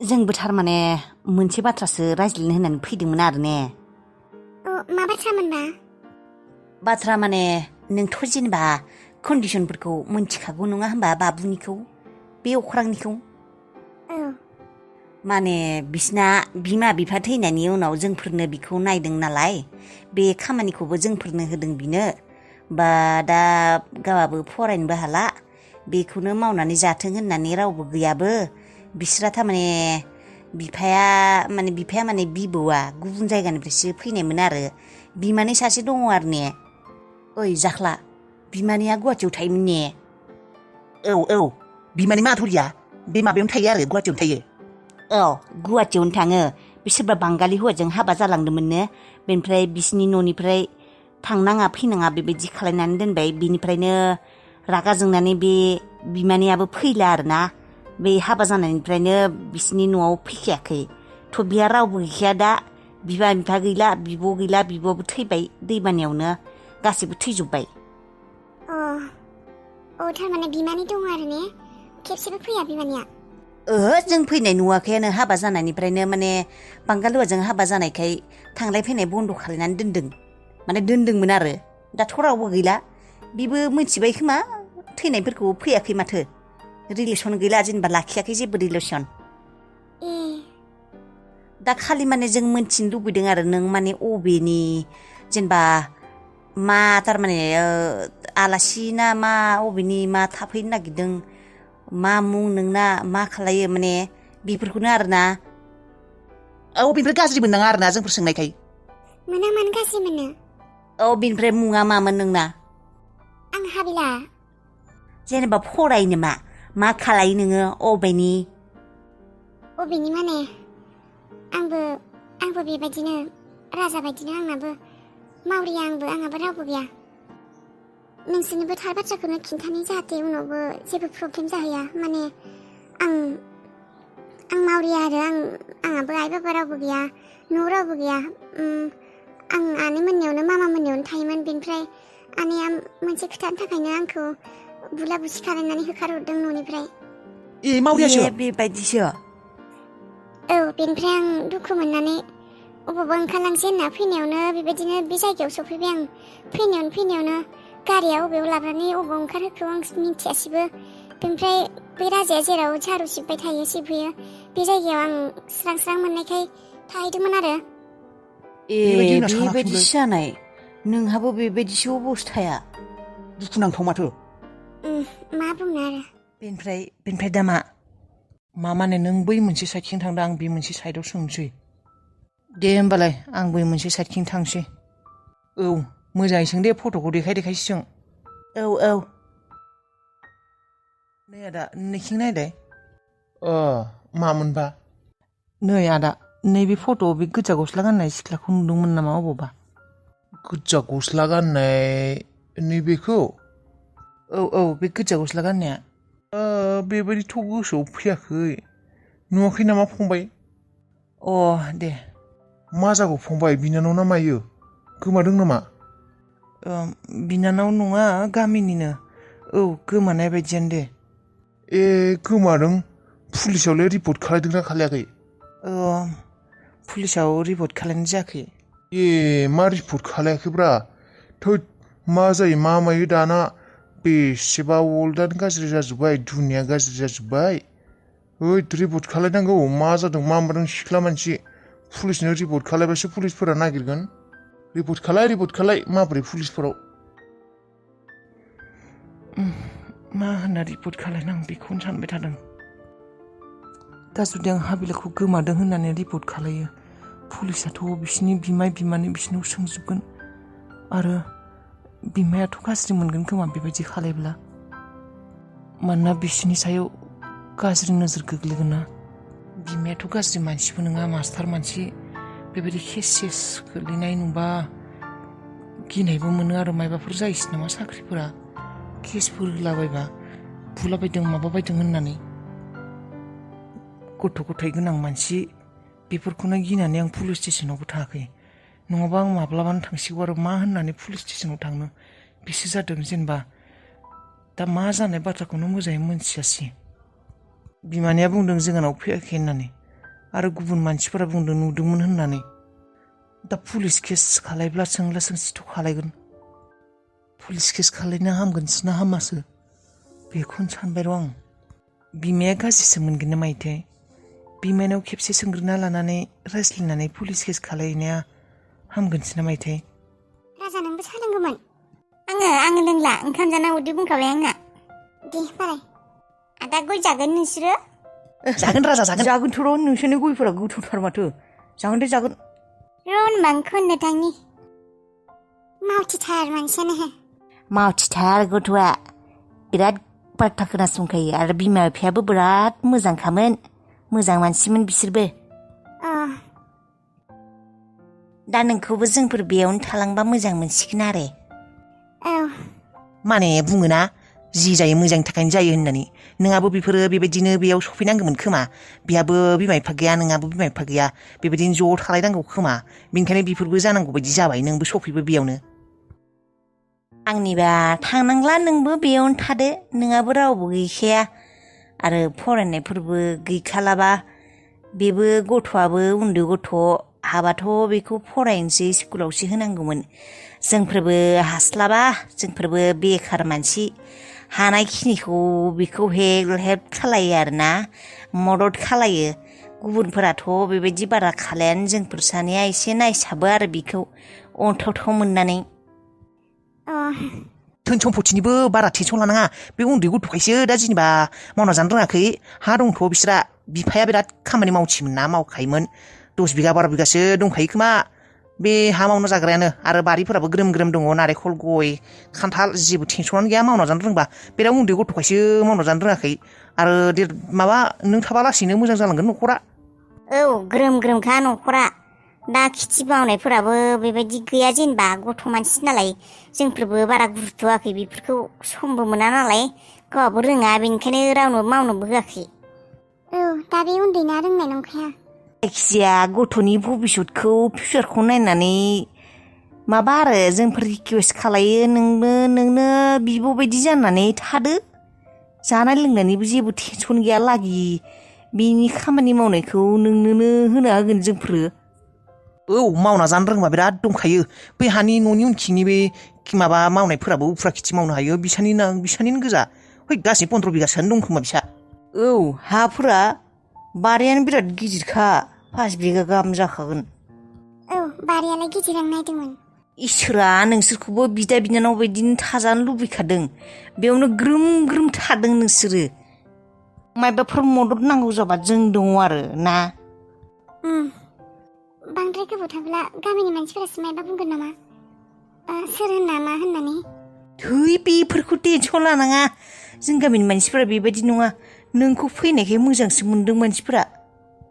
जोंबो थारमाने मोनसे बाथ्रासो रायज्लायनो होननानै फैदोंमोन आरो ने। मा बाथ्रामोनबा? बाथ्रा माने नोंथ' जेनेबा कन्डिसनफोरखौ मोनथिखागौ नङा होमबा बाबुनिखौ, बे अख्रांनिखौ। औ। माने बिसिना बिमा बिफा थैनायनि उनाव जोंफोरनो बिखौ नायदों नालाय, बे खामानिखौबो जोंफोरनो होदों बिनो। बा दा गावाबो फरायनोबो हाला, बेखौनो मावनानै जाथों होननानै रावबो गैयाबो। बिस्रा थारमाने बिफाया माने बिबौआ गुबुन जायगानिफ्रायसो फैनायमोन आरो। बिमानै सासे दङ आरो ने। ओइ जाख्ला, बिमानैया गुवाहाटियाव थायोमोन ने? औ बिमानि माधुरिया बे माबायावनो थायो आरो गुवाहाटियावनो थायो। औ गुवाहाटियावनो थाङो। बे सोरबा बांगालि हौवाजों हाबा जालांदोंमोननो। बेनिफ्राय बिसिनि न'निफ्राय थांनाङा फैनाङा बेबायदि खालायनानै दोनबाय। बिनिफ्रायनो रागा जोंनानै बे बिमानैयाबो फैला आरोना। बे हाबा जानायनिफ्रायनो बिसिनि न'आव फैखायाखै। थ' बिहा रावबो गैखाया दा। बिमा बिफा गैला, बिब' गैला, बिब'आबो थैबाय दैबानायावनो, गासैबो थैजोब्बाय। थारमाने बिमानै दङ आरो ने? खेबसेबो फैया बिमानैया? जों फैनाय नुवाखैयानो। हाबा जानायनिफ्रायनो माने बांगाल हौवाजों हाबा जानायखाय थांलाय फैनाय बन्द' खालायनानै दोनदों। माने दोनदोंमोन आरो। दाथ' रावबो गैला। बिबो मिथिबाय खोमा थैनायफोरखौ, फैयाखै माथो। रिलेसन गैला, जेनेबा लाखियाखै जेबो रिलेसन। दा खालि माने जों मोनथिनो लुबैदों आरो नों माने अबेनि, जेनेबा मा थारमाने आलासि ना मा, अबेनि मा थाफैनो नागिरदों, मा मुं नोंना, मा खालायो, माने बेफोरखौनो आरोना। औ बेनिफ्राय गाज्रि मोननाङा आरोना जोंफोर सोंनायखाय। मोना, मानो गाज्रि मोनो? बेनिफ्राय मुङा मामोन नोंना? आं हाबिला। जेनेबा फरायनो मा खालायो नोङो, अबेनि? अबेनि माने आंबो बेबायदिनो, राजा बायदिनो आंनाबो मावरिया, आंहाबो रावबो गैया। नोंसोरनोबो थार बाथ्राखौनो खिन्थानाय, जाहाथे उनावबो जेबो प्रब्लेम जाहैया। माने आं मावरिया आरो आंहाबो आइ बाबा रावबो गैया, न'आव रावबो गैया। आं आनै मोननियावनो, मामा मोननियावनो थायोमोन। बेनिफ्राय आनैया मोनसे खोथानि थाखायनो आंखौ बुला बुसि खालामनानै होखारहरदों न'निफ्राय। मावरियासो? बेबायदिसो? औ, बेनिफ्राय आं दुखु मोननानै अबावबा ओंखारलांसै होनना फैनायावनो बेबायदिनो बे जायगायाव सफैबाय आं। फैनायावनो गारिया अबेयाव लानानै अबाव ओंखारहोखो आं मिन्थियासैबो। बेनिफ्राय बे राजाया जेराव झारु सिबबाय थायो, सिबहैयो, बे जायगायाव आं स्रां स्रां मोननायखाय थाहैदोंमोन आरो। बेबायदि होनना सानाखैमोनलै। बेबायदिसो जानाय? नोंहाबो बेबायदिसो अबस्थाया? दुखुनांथाव माथो। मा बुंनो आरो। बेनिफ्राय दा मा माने नों बै मोनसे साइडथिं थांदों, आं बे मोनसे साइडआव सोंसै। दे होमबालाय आं बै मोनसे साइडथिं थांसै। औ मोजाङै सों दे, फट'खौ देखायसो सों। औ। नै आदा, नोंखिं नायलाय। मामोनबा? नै आदा, नैबे फट'आव बे गोजा गस्ला गाननाय सिख्लाखौ नुदोंमोन नामा अबावबा? गोजा गस्ला गाननाय नैबेखौ? औ बे गोजा गस्ला गाननाया। बेबायदिथ' गोसोआव फैयाखै। नुवाखै नामा फंबाय? दे। मा जागौ फंबाय, बिनानाव ना मायो? गोमादों नामा? बिनानाव नङा, गामिनिनो। औ, गोमानाय बायदियानो दे। गोमादों? पुलिसावलाय रिपर्ट खालायदोंना खालायाखै? पुलिसाव रिपर्ट खालायनाय जायाखै। मा रिपर्ट खालायाखैब्रा? थोद, मा जायो मा मायो दाना। बेसेबा वर्ल्डआनो गाज्रि जाजोब्बाय, दुनिया गाज्रि जाजोब्बाय। रिपर्ट खालायनांगौ, मा जादों मा मादों, सिख्ला मानसि। पुलिसनो रिपर्ट खालायबासो पुलिसफोरा नागिरगोन। रिपर्ट खालाय, माबोरै पुलिसफोराव। मा होनना रिपर्ट खालायनांगौ बेखौनो सानबाय थादों। दा जुदि आं हाबिलाखौ गोमादों होननानै रिपर्ट खालायो, पुलिसाथ' बिसिनि बिमाय बिमानै बिसिनाव सोंजोबगोन। आरो बिमायाथ' गाज्रि मोनगोन खोमा बेबायदि खालायब्ला। मानोना बिसिनि सायाव गाज्रि नोजोर गोग्लैगोन ना। बिमायाथ' गाज्रि मानसिबो नङा, मास्टार मानसि। बेबायदि केस गोग्लैनाय नुबा गिनायबो मोनो आरो, मायबाफोर जायोसै नामा साख्रिफोरा, केसफोर होलाबायबा बुलाबायदों माबाबायदों होननानै। गथ' गथाय गोनां मानसि, बेफोरखौनो गिनानै आं पुलिस स्टेसनावबो थाङाखै। नङाबा आं माब्लाबानो थांसिगौ आरो, मा होननानै पुलिस स्टेसनाव थांनो। बेसो जादों जेनेबा। दा मा जानाय बाथ्राखौनो मोजाङै मोनथियासै। बिमानैया बुंदों जोंहानाव फैयाखै होननानै। आरो गुबुन मानसिफोरा बुंदों नुदोंमोन होननानै। दा पुलिस केस खालायब्ला सोंला सोंसिथ' खालायगोन। पुलिस केस खालायना हामगोनसो ना हामासो बेखौनो सानबाय र' आं। बिमाया गाज्रिसो मोनगोन ना मायोथाय? बिमानाव खेबसे सोंग्रोना लानानै रायज्लायनानै पुलिस केस खालायनाया हामगोनसो ना मायोथाय? राजा नोंबो साहा लोंगौमोन? आङो लोंला, ओंखाम जाना उदै बुंखाबाय आंना। दे बाराय। आदा गय जागोन नोंसोरो? जागोन राजा जागोन। जागोनथ' र' नोंसोरनि गयफोरा गोथावथार माथो। जागोन दे जागोन। र' होनबा आं खननो थांनि। मावथिथार मानसियानो। मावथिथार गथ'आ बिराद बाथ्रा खोनासंखायो आरो बिमा बिफायाबो बिराद मोजांखामोन, मोजां मानसिमोन बिसोरबो। दा नोंखौबो जोंफोर बेयावनो थालांबा मोजां मोनसिगोन आरो। माने बुङोना जि जायो मोजांनि थाखायनो जायो होननानै। नोंहाबो बेफोरो बेबायदिनो बेयाव सफैनांगौमोन खोमा। बेहाबो बिमा बिफा गैया, नोंहाबो बिमा बिफा गैया, बेबायदिनो ज' थालायनांगौ खोमा। बेनिखायनो बेफोरबो जानांगौ बायदि जाबाय, नोंबो सफैबो बेयावनो। आंनिबा थांनांला, नोंबो बेयावनो थादो, नोंहाबो रावबो गैखाया आरो फरायनायफोरबो गैखालाबा। बेबो गथ'आबो उन्दै गथ', हाबाथ' बेखौ फरायनोसै स्कुलावसो होनांगौमोन। जोंफोरबो हास्लाबा, जोंफोरबो बेखार मानसि। हानायखिनिखौ बेखौ हेल्प खालायो आरोना, मदद खालायो। गुबुनफोराथ' बेबायदि बारा खालायानो। जोंफोर सानैया एसे नायसाबो आरो बेखौ अनथावथाव मोननानै। धोन सम्पतिनिबो बारा टेनसन लानाङा। बे उन्दै गथ'खायसो दा जेनेबा मावना जानो रोङाखै। हा दंथ' बिस्रा। बिफाया बिराद खामानि मावथिमोन ना, मावखायोमोन। 10 बिगा 12 बिगासो दंखायो खोमा बे हा मावना जाग्रायानो। आरो बारिफोराबो ग्रोम ग्रोम दङ, नारेंखल, गय, खान्थाल, जेबो टेनसनानो गैया मावना जानो रोंबा। बिराद उन्दै गथ'खायसो मावना जानो रोङाखै। आरो नों थाबा लासैनो मोजां जालांगोन न'खरा। औ, ग्रोम ग्रोमखा न'खरा। दा खेथि मावनायफोराबो बेबायदि गैया, जेनेबा गथ' मानसि नालाय जोंफोरबो बारा गुरुथ'वाखै बेफोरखौ। समबो मोना नालाय, गावहाबो रोङा, बेनिखायनो रावनोबो मावनोबो होआखै। औ, दा बे उन्दैना रोंनाय नंखाया। जायखिजाया गथ'नि भबिसतखौ, फिउचारखौ नायनानै माबा आरो जोंफोर रिकुवेस्ट खालायो, नोंनो बिब' बायदि जानानै थादो। जानाय लोंनायनिबो जेबो टेनसन गैया लागि। बिनि खामानि मावनायखौ नोंनोनो होना होगोन जोंफोरो। औ, मावना जानो रोंबा बिराद दंखायो। बै हानि न'नि उनथिंनि बे माबा मावनायफोराबो उफ्रा खेथि मावनो हायो। बिसानिनो गोजा। है, गासै 15 बिगासोआनो दं खोमा बिसा। औ, हाफोरा बारियानो बिराद गिदिरखा, 5 बिगा गाहाम जाखागोन। औ, बारियालाय गिदिर, आं नायदोंमोन। इसोरा नोंसोरखौबो बिदा बिनानाव बायदिनो थाजानो लुबैखादों। बेयावनो ग्रोम ग्रोम थादों नोंसोरो। मायबाफोर मदद नांगौ जाबा जों दङ आरो ना। बांद्राय गोबाव थाब्ला गामिनि मानसिफोरासो मायबा बुंगोन नामा? सोर होनना मा होननानै? थै, बेफोरखौ टेनसन लानाङा। जों गामिनि मानसिफोरा बेबायदि नङा। नोंखौ फैनायखाय मोजांसो मोनदों मानसिफोरा।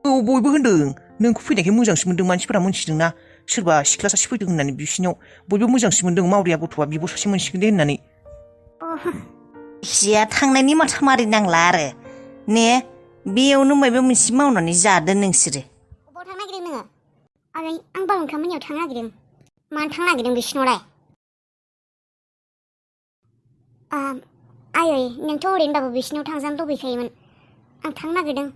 औ, बयबो होनदों नोंखौ फैनायखाय मोजांसो मोनदों मानसिफोरा। मोनथिदोंना सोरबा सिख्ला सासे फैदों होननानै बिसिनियाव। बयबो मोजांसो मोनदों, मावरिया गथ'आ बिब' सासे मोनसिगोन दे होननानै। जायखिजाया थांनायनि माथा मारि नांला आरो ने। बेयावनो माबा मोनसे मावनानै जादो नोंसोरो। अबाव थांनो नागिरदों नोङो? आं बाबांखा मोननियाव थांनो नागिरदों। मानो थांनो नागिरदों बिसिनावलाय? आयै, नोंथ' ओरैनोबाबो बिसिनाव थांजानो लुबैखायोमोन। आं थांनो नागिरदों।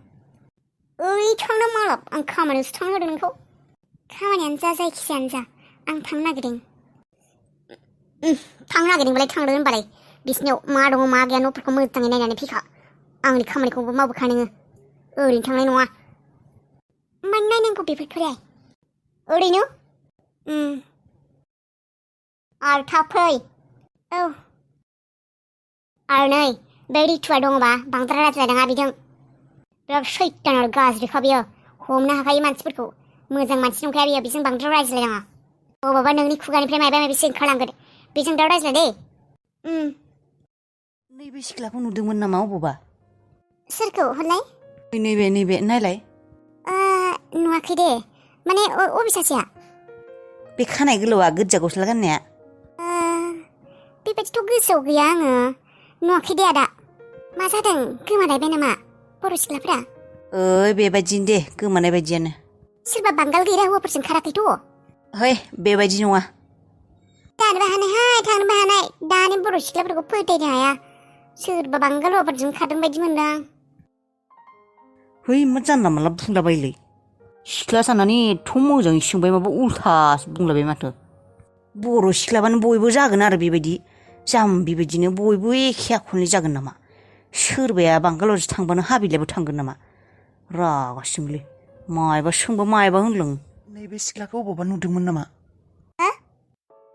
ओइ, थांनो मालाब, आं खामानियावसो थांनो होदों नोंखौ। खामानियानो जा, जायखिजायानो जा, आं थांनो नागिरदों। थांनो नागिरदोंबालाय थांदो होनबालाय। बिसिनाव मा दङ मा गैया न'फोरखौ मोजाङै नायनानै फैखा। आंनि खामानिखौबो मावबोखा नोङो। ओरैनो थांनाय नङा। मानो नायनांगौ बेफोरखौलाय? ओरैनो। आरो थाब फै। औ। आरो नै, बे रितुआ दङबा बांद्राय रायज्लायनाङा बिजों। बिराद सैतान आरो गाज्रिखा बियो। हमनो हाखायो मानसिफोरखौ। मोजां मानसि नंखाया बियो, बिजों बांद्राय रायज्लायनाङा। अबावबा नोंनि खुगानिफ्राय माबा माबिसो ओंखारलांगोन। बेजों दा रायज्लाय दे। नैबे सिख्लाखौ नुदोंमोन नामा अबावबा? सोरखौ हरलाय? नैबे नायलाय। नुवाखै दे। माने अबे सासेया? बे खानाय गोलावआ, गोजा गस्ला गाननाया। बेबायदिथ' गोसोआव गैया आङो। नुवाखै दे आदा। मा जादों? गोमालायबाय नामा बर' सिख्लाफ्रा? बेबायदिनो दे, गोमानाय बायदियानो। सोरबा बांगाल गैरा हौवाफोरजों खाराखैथ'? है, बेबायदि नङा। जानोबो हानायहाय, थांनोबो हानाय। दानि बर' सिख्लाफोरखौ फोथायनो हाया। सोरबा बांगाल हौवाफोरजों खारदों बायदि मोनदां। है, मा जानला मानला बुंलाबायोलै। सिख्ला साननानै एथ' मोजाङै सोंबाय माबा उल्थासो बुंलायबाय माथो बर' सिख्लाबानो बयबो जागोन आरो बेबायदि बेबायदिनो बयबो एखे आखुनि जागोन नामा सोरबाया बांगालरजों थांबानो हाबिलाबो थांगोन नामा रागासिमोनलै मायबा सोंबा मायबा होनलाङो नैबे सिख्लाखौ अबावबा नुदोंमोन नामा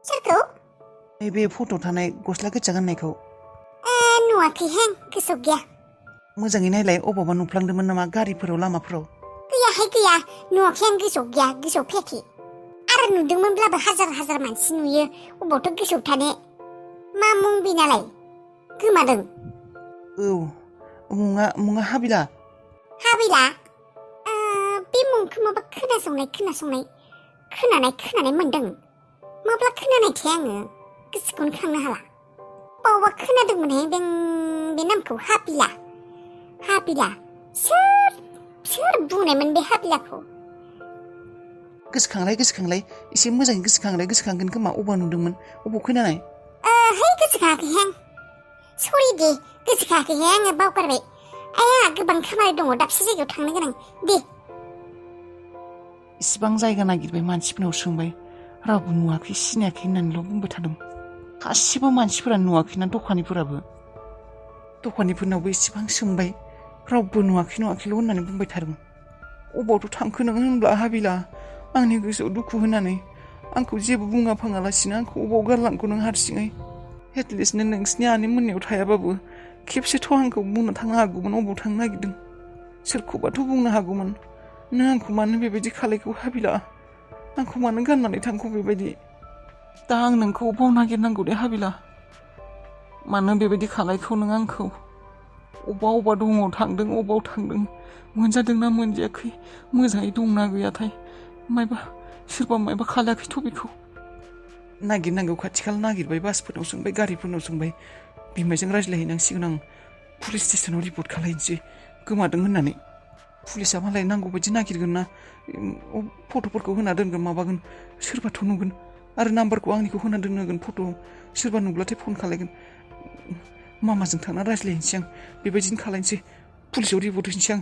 सोरखौ नैबे फट' थानाय गस्ला गोजा गाननायखौ नुवाखैहां गोसोआव गैया मोजाङै नायलाय अबावबा नुफ्लांदोंमोन नामा गारिफोराव लामाफोराव गैयाहाय गैया नुवाखै आं गोसोआव गैया गोसोआव फैयाखै आरो नुदोंमोनब्लाबो हाजार मानसि नुयो अबावथ' गोसोआव थानो मा मुं बिनालाय गोमादों औ मुङा हाबिला हाबिला बे मुंखौ माबा खोनानाय मोनदों माब्ला खोनानायथाय आङो गोसोखौनो खांनो हाला बावबा खोनादोंमोनहाय बे नामखौ हाबिला सोर बुंनायमोन बे हाबिलाखौ गोसोखांलाय एसे मोजाङै गोसोखांगोन खोमा अबाव नुदोंमोन अबाव खोनानाय है गोसोखाङाखैहां सरि दे गोसोखाङाखैहाय आङो बावगारबाय आंहा गोबां खामानि दङ दाबसे जायगायाव थांनो गोनां दे इसिबां जायगा नागिरबाय मानसिफोरनाव सोंबाय रावबो नुवाखै सिनायाखै होननानैल' बुंबाय थादों गासिबो मानसिफोरा नुवाखैना दखानिफोरनावबो इसिबां सोंबाय रावबो नुवाखैल' होननानै बुंबाय थादों अबावथ' थांखो नों होनब्ला हाबिला आंनि गोसोआव दुखु होनानै आंखौ जेबो बुङा फाङालासिनो आंखौ अबाव गारलांखो नों हारसिङै एटलिस्ट नों नोंसिनि आनै मोननायाव थायाबाबो खेबसेथ' आंखौ बुंनो थांनो हागौमोन अबाव थांनो नागिरदों सोरखौबाथ' बुंनो हागौमोन नों आंखौ मानो बेबायदि खालायखौ हाबिला आंखौ मानो गारनानै थांखौ बेबायदि दा आं नोंखौ अबाव नागिरनांगौ दे हाबिला मानो बेबायदि खालायखौ नों आंखौ अबाव दङ अबाव थांदों मोनजादोंना मोनजायाखै मोजाङै दंना गैयाथाय सोरबा मायबा खालायाखैथ' बेखौ नागिरनांगौ खाथि खाला नागिरबाय बासफोरनाव सोंबाय गारिफोरनाव सोंबाय बिमायजों रायज्लायहैनांसिगोन आं पुलिस स्टेसनाव रिपर्ट खालायनोसै गोमादों होननानै पुलिसा मालाय नांगौ बायदि नागिरगोन ना फट'फोरखौ होना दोनगोन माबागोन सोरबाथ' नुगोन आरो नाम्बारखौ आंनिखौ होना दोनगोन फट'आव सोरबा नुब्लाथाय फन खालायगोन मामाजों थांना रायज्लायहैनोसै आं बेबायदिनो खालायनोसै पुलिसाव रिपर्ट हैनोसै आं